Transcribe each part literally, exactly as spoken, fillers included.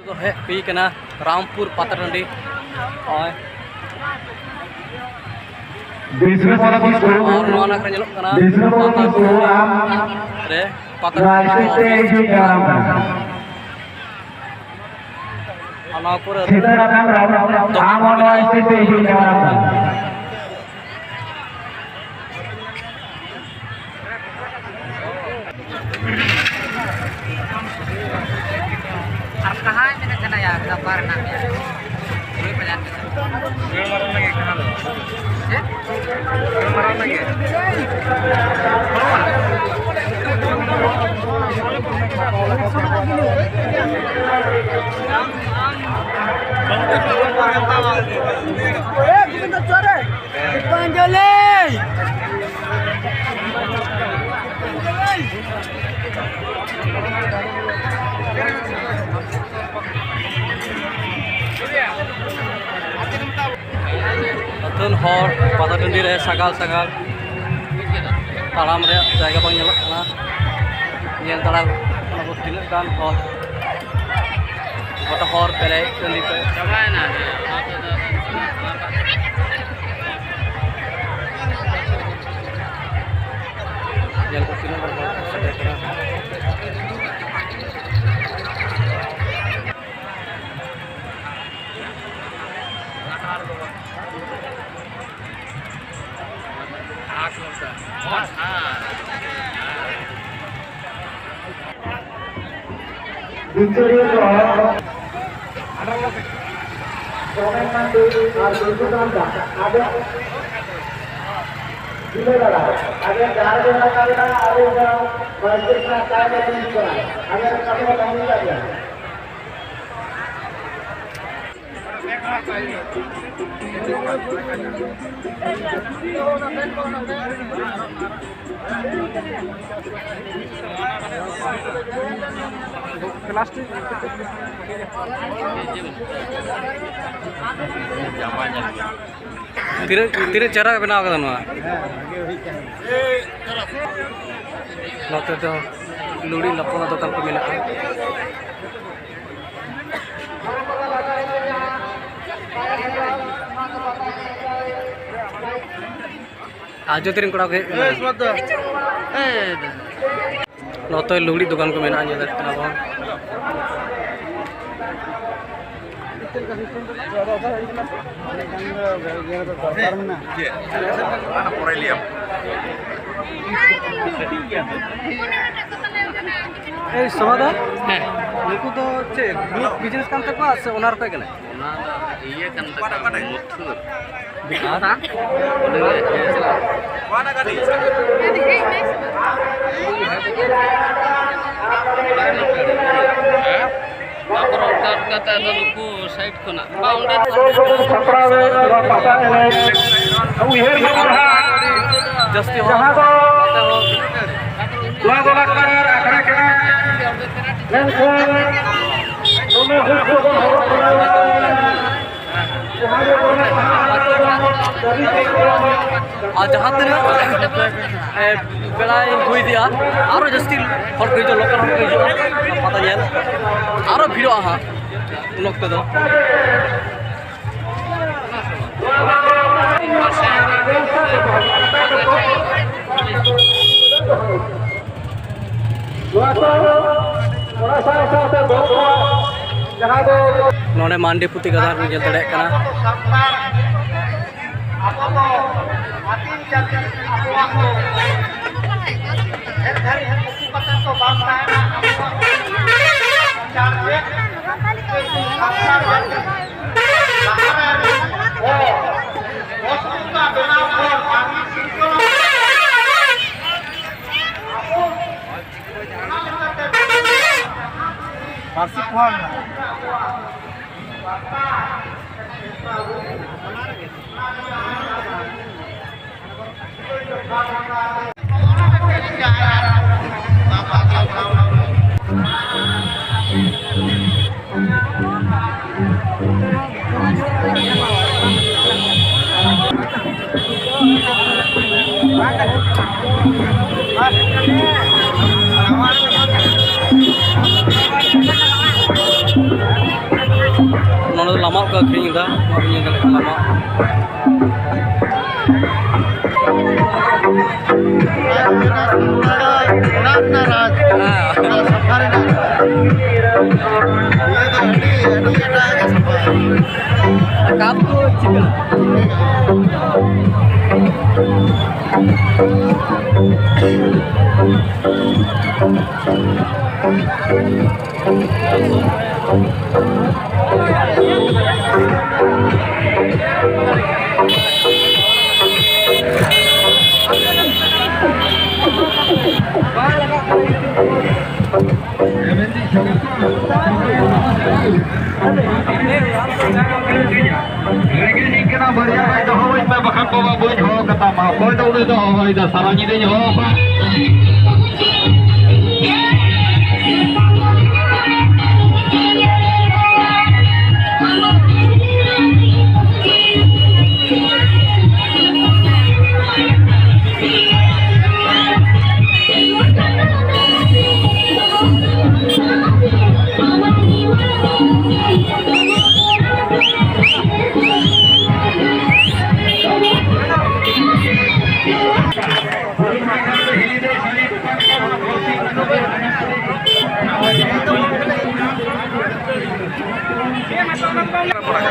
ᱫᱚ ᱦᱮᱡ ᱦᱩᱭ ᱠᱟᱱᱟ ᱨᱟᱢᱯᱩᱨ ᱯᱟᱛᱟ ᱴᱟᱺᱰᱤ᱾ ᱱᱚᱜᱼᱚᱭ ᱵᱤᱥᱱᱩᱯᱚᱫᱚ ᱠᱤᱥᱠᱩ, ᱟᱨ ᱱᱚᱣᱟ ᱱᱟᱠᱷᱨᱮ ᱧᱮᱞᱚᱜ ᱠᱟᱱᱟ ᱵᱤᱥᱱᱩᱯᱚᱫᱚ ᱯᱟᱛᱟ ᱠᱤᱥᱠᱩ, ᱟᱢ ᱨᱮ ᱯᱟᱛᱟ ᱱᱚᱣᱟ ᱴᱟᱺᱰᱤ ᱥᱴᱮᱡ ᱛᱮ ᱦᱤᱡᱩᱜ ᱡᱟᱱᱟᱢ ᱠᱟᱱᱟ᱾ ᱟᱨ ᱱᱚᱣᱟ ᱠᱚᱨᱮ ᱥᱤᱛᱟᱹ ᱨᱟᱠᱟᱵ ᱨᱟᱢ, ᱟᱢ ᱦᱚᱸ ᱱᱚᱣᱟ ᱥᱴᱮᱡ ᱛᱮ ᱦᱤᱡᱩᱜ ᱡᱟᱱᱟᱢ ᱠᱟᱱᱟ᱾ ᱟᱨ ᱠᱟᱦᱟᱸ ᱢᱮᱱᱟᱜ ᱠᱟᱱᱟ ᱭᱟᱨ, ᱜᱟᱯᱟ ᱨᱮᱱᱟᱜ ᱢᱮᱭᱟ? ᱪᱮᱫ? ᱯᱩᱥᱯᱟᱧᱡᱚᱞᱤ! ᱟᱹᱛᱷᱟᱹᱱ ᱦᱚᱲ ᱯᱟᱛᱟ ᱴᱟᱺᱰᱤ ᱨᱮ ᱥᱟᱜᱟᱞ ᱥᱟᱜᱟᱞ, ᱛᱟᱲᱟᱢ ᱨᱮᱭᱟᱜ ᱡᱟᱭᱜᱟ ᱵᱟᱝ ᱧᱮᱞᱚᱜ ᱠᱟᱱᱟ᱾ ᱧᱮᱞ ᱫᱟᱲᱮᱭᱟᱜ ᱠᱟᱱᱟ ᱵᱚ ᱛᱤᱱᱟᱹᱜ ᱜᱟᱱ ᱦᱚᱲ, ᱜᱚᱴᱟ ᱦᱚᱨ ᱯᱮᱨᱮᱡ ᱴᱟᱺᱰᱤ ᱯᱮ᱾ ᱧᱮᱞ ᱠᱚ ᱛᱤᱱᱟᱹᱜ ᱜᱟᱱ ᱦᱚᱲ ᱠᱚ ᱥᱮᱴᱮᱨ ᱠᱟᱱᱟ᱾ ᱵᱤᱪᱟᱹᱨᱤᱭᱟᱹ ᱠᱚ ᱥᱚᱢᱮᱱ ᱢᱟᱱᱰᱤ ᱟᱨ ᱵᱤᱨᱡᱩ ᱦᱟᱸᱥᱫᱟ, ᱟᱵᱮᱱ ᱡᱤᱞᱟᱹ ᱫᱟᱬᱟ, ᱟᱵᱮᱱ ᱡᱟᱦᱟᱸ ᱨᱮᱵᱮᱱ ᱨᱟᱠᱟᱵ ᱮᱱᱟ, ᱟᱵᱮᱱ ᱫᱚ ᱢᱟᱹᱡᱷᱤ ᱠᱷᱚᱱᱟᱜ ᱛᱟᱭᱚᱢ ᱨᱮ ᱛᱤᱸᱜᱩ ᱠᱟᱱᱟ, ᱟᱵᱮᱱ ᱨᱟᱠᱟᱵ ᱮᱱᱟ, ᱛᱟᱺᱜᱤ ᱠᱟᱜ ᱵᱮᱱ᱾ ᱛᱤᱱᱟᱹᱜ, ᱛᱤᱱᱟᱹᱜ ᱪᱮᱦᱨᱟ ᱵᱮᱱᱟᱣ ᱠᱟᱫᱟ ᱱᱚᱣᱟ᱾ ᱱᱚᱛᱮ ᱫᱚ ᱞᱩᱜᱽᱲᱤ ᱞᱟᱯᱚ ᱨᱮᱱᱟᱜ ᱫᱚᱠᱟᱱ ᱠᱚ ᱢᱮᱱᱟᱜᱼᱟ᱾ ᱟᱡᱚᱫᱤᱭᱟᱹ ᱨᱮᱱ ᱠᱚᱲᱟ ᱠᱚ ᱦᱮᱡ ᱠᱟᱱᱟ᱾ ᱱᱚᱛᱮ ᱞᱩᱜᱽᱲᱤ ᱫᱚᱠᱟᱱ ᱠᱚ ᱢᱮᱱᱟᱜᱼᱟ, ᱧᱮᱞ ᱫᱟᱲᱮᱭᱟᱜ ᱠᱟᱱᱟ ᱵᱚᱱ᱾ ᱮᱭ ᱥᱳᱢᱟ ᱫᱟ, ᱦᱮᱸ᱾ ᱱᱩᱠᱩ ᱫᱚ ᱪᱮᱫ ᱜᱨᱩᱯ ᱵᱤᱡᱽᱱᱮᱥ ᱠᱟᱱ ᱛᱟᱠᱚᱣᱟ ᱥᱮ ᱚᱱᱟ ᱨᱮᱯᱮ ᱠᱟᱱᱟ? ᱚᱱᱟ ᱫᱚ ᱤᱭᱟᱹ ᱠᱟᱱ ᱛᱟᱠᱚᱣᱟ, ᱢᱩᱛᱷᱩᱨ᱾ ᱵᱤᱦᱟᱨ? ᱚᱸᱰᱮ ᱜᱮ, ᱦᱮᱸ, ᱪᱟᱞᱟᱜ᱾ ᱦᱮᱸ? ᱛᱟᱯᱚᱨ ᱚᱱᱠᱟ ᱚᱱᱠᱟ ᱛᱮ ᱟᱫᱚ ᱱᱩᱠᱩ ᱥᱟᱭᱤᱰ ᱠᱷᱚᱱᱟᱜ᱾ ᱵᱟ, ᱚᱸᱰᱮ ᱫᱚ ᱥᱟᱯᱲᱟᱣ ᱨᱮ ᱱᱚᱣᱟ ᱯᱟᱛᱟ ᱮᱱᱮᱡ ᱩᱭᱦᱟᱹᱨ ᱜᱮ ᱢᱟᱦᱟ, ᱡᱟᱹᱥᱛᱤ ᱦᱚᱲ ᱡᱟᱦᱟᱸ ᱫᱚ ᱱᱚᱛᱮ ᱦᱚᱸ ᱱᱚᱣᱟ ᱫᱚ ᱞᱟᱠᱪᱟᱨ ᱟᱠᱷᱲᱟ ᱠᱟᱱᱟ᱾ ᱢᱮᱱᱠᱷᱟᱱ ᱫᱚᱢᱮ ᱦᱚᱲ ᱠᱚ ᱦᱚᱨᱚᱜ ᱵᱟᱲᱟ ᱞᱮᱱᱟ᱾ ᱡᱟᱦᱟᱸ ᱫᱚ ᱫᱚᱢᱮ ᱟᱨ ᱡᱟᱦᱟᱸ ᱛᱤᱱᱟᱹᱜ, ᱮ, ᱵᱮᱲᱟᱭ ᱦᱩᱭ ᱤᱫᱤᱜᱼᱟ, ᱟᱨᱚ ᱡᱟᱹᱥᱛᱤ ᱦᱚᱲ ᱠᱚ ᱦᱤᱡᱩᱜᱼᱟ, ᱞᱳᱠᱟᱞ ᱦᱚᱲ ᱠᱚ ᱦᱤᱡᱩᱜᱼᱟ ᱯᱟᱛᱟ ᱧᱮᱞ, ᱟᱨᱚ ᱵᱷᱤᱲᱚᱜᱼᱟ ᱦᱟᱸᱜ ᱩᱱ ᱚᱠᱛᱚ ᱫᱚ᱾ ᱱᱚᱣᱟ ᱠᱚ, ᱚᱱᱟ ᱥᱟᱶ ᱥᱟᱶᱛᱮ ᱫᱚᱝ ᱠᱚ, ᱡᱟᱦᱟᱸ ᱫᱚ ᱱᱚᱰᱮ ᱢᱟᱱᱰᱤ ᱯᱩᱛᱷᱤ ᱜᱟᱫᱷᱟ ᱵᱚᱱ ᱧᱮᱞ ᱫᱟᱲᱮᱭᱟᱜ ᱠᱟᱱᱟ᱾ ᱟᱵᱚ ᱫᱚ ᱟᱹᱫᱤᱢ ᱡᱟᱹᱛᱤ, ᱟᱵᱚᱣᱟᱜ ᱫᱚ ᱰᱷᱮᱨ ᱫᱷᱟᱹᱨᱤᱡ ᱦᱚᱸ ᱩᱠᱩ ᱠᱟᱛᱮ ᱫᱚ ᱵᱟᱝ ᱛᱟᱦᱮᱱᱟ᱾ ᱟᱵᱚᱣᱟᱜ ᱫᱚ ᱥᱟᱱᱛᱟᱲ ᱜᱮ, ᱥᱟᱱᱛᱟᱲ ᱡᱟᱹᱛᱤ ᱞᱟᱦᱟ ᱨᱮ ᱦᱚᱲ, ᱚᱥᱩᱵᱤᱫᱷᱟ ᱵᱮᱱᱟᱣ ᱦᱚᱲ, ᱢᱟᱹᱱᱢᱤ ᱥᱤᱨᱡᱚᱱ ᱟᱵᱚ ᱯᱟᱹᱨᱥᱤ ᱯᱚᱦᱟ ᱢᱮᱱᱟᱜᱼᱟ᱾ ᱱᱚᱰᱮ ᱫᱚ ᱞᱟᱢᱟᱜ ᱠᱚ ᱟᱹᱠᱷᱨᱤᱧ ᱮᱫᱟ, ᱱᱚᱣᱟ ᱵᱤᱱ ᱧᱮᱞ ᱫᱟᱲᱮᱭᱟᱜ ᱠᱟᱱᱟ ᱞᱟᱢᱟᱜ᱾ ᱨᱮᱸᱜᱮᱡ ᱤᱧ ᱠᱟᱱᱟ, ᱵᱟᱨᱭᱟ ᱜᱟᱱ ᱫᱚᱦᱚ ᱟᱹᱧ ᱢᱮ, ᱵᱟᱠᱷᱟᱱ ᱵᱟᱵᱟ ᱵᱟᱹᱧ ᱦᱚᱦᱚ ᱠᱟᱛᱟᱢᱟ᱾ ᱚᱠᱚᱭ ᱫᱚ ᱩᱱᱤ ᱫᱚ ᱦᱚᱦᱚᱭᱮᱫᱟ? ᱥᱟᱨᱟ ᱧᱤᱫᱟᱹᱧ ᱦᱚᱦᱚ ᱟᱠᱟᱫ᱾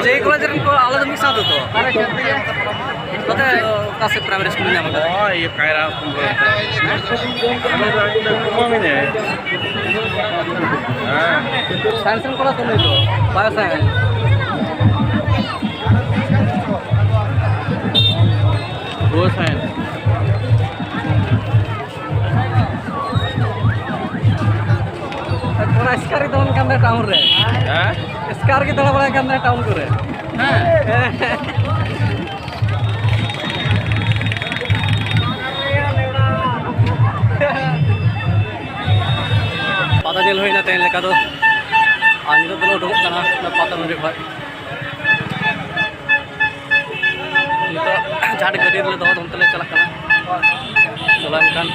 ᱡᱮ ᱠᱚᱞᱮᱡᱽ ᱨᱮᱱ ᱠᱚ, ᱟᱞᱮ ᱫᱚ ᱢᱤᱫ ᱥᱟᱶ ᱛᱮᱫᱚ᱾ ᱱᱚᱛᱮ ᱚᱠᱟ ᱥᱮᱫ ᱯᱨᱟᱭᱢᱟᱨᱤ ᱥᱠᱩᱞ ᱧᱟᱢ ᱟᱠᱟᱫᱟ? ᱦᱳᱭ, ᱤᱭᱟᱹ, ᱠᱟᱭᱨᱟ ᱠᱩᱢᱵᱟᱹ᱾ ᱟᱞᱮ ᱫᱚ ᱟᱹᱰᱤ ᱞᱮ ᱠᱚᱢᱟᱣ ᱢᱮᱱᱟᱭᱟ᱾ ᱦᱮᱸ᱾ ᱥᱟᱭᱮᱱᱥ ᱨᱮᱱ ᱠᱚᱲᱟ ᱛᱚ ᱱᱩᱭ ᱫᱚ, ᱵᱟᱭᱳ ᱥᱟᱭᱮᱱᱥ᱾ ᱵᱟᱭᱳ ᱥᱟᱭᱮᱱᱥ᱾ ᱛᱷᱚᱲᱟ ᱮᱥᱠᱟᱨ ᱜᱮ ᱫᱟᱬᱟᱱ ᱠᱟᱱ ᱛᱟᱦᱮᱸ ᱴᱟᱣᱩᱱ ᱨᱮ᱾ ᱦᱮᱸ? ᱮᱥᱠᱟᱨ ᱜᱮ ᱫᱟᱬᱟ ᱵᱟᱲᱟᱭ ᱠᱟᱱ ᱛᱟᱦᱮᱸ ᱴᱟᱣᱩᱱ ᱠᱚᱨᱮ᱾ ᱦᱮᱸ᱾ ᱯᱟᱛᱟ ᱧᱮᱞ ᱦᱩᱭᱱᱟ ᱛᱮᱦᱮᱧ ᱞᱮᱠᱟ ᱫᱚ᱾ ᱟᱨ ᱱᱤᱛᱚᱜ ᱫᱚᱞᱮ ᱩᱰᱩᱠᱚᱜ ᱠᱟᱱᱟ ᱚᱱᱟ ᱯᱟᱛᱟ ᱴᱟᱺᱰᱤ ᱠᱷᱚᱡ᱾ ᱱᱤᱛᱚᱜ ᱡᱟᱦᱟᱸ ᱜᱟᱹᱰᱤ ᱨᱮᱞᱮ ᱫᱚᱦᱚ ᱫᱚ ᱚᱱᱛᱮ ᱞᱮ ᱪᱟᱞᱟᱜ ᱠᱟᱱᱟ᱾ ᱪᱟᱞᱟᱣ ᱞᱮᱱᱠᱷᱟᱱ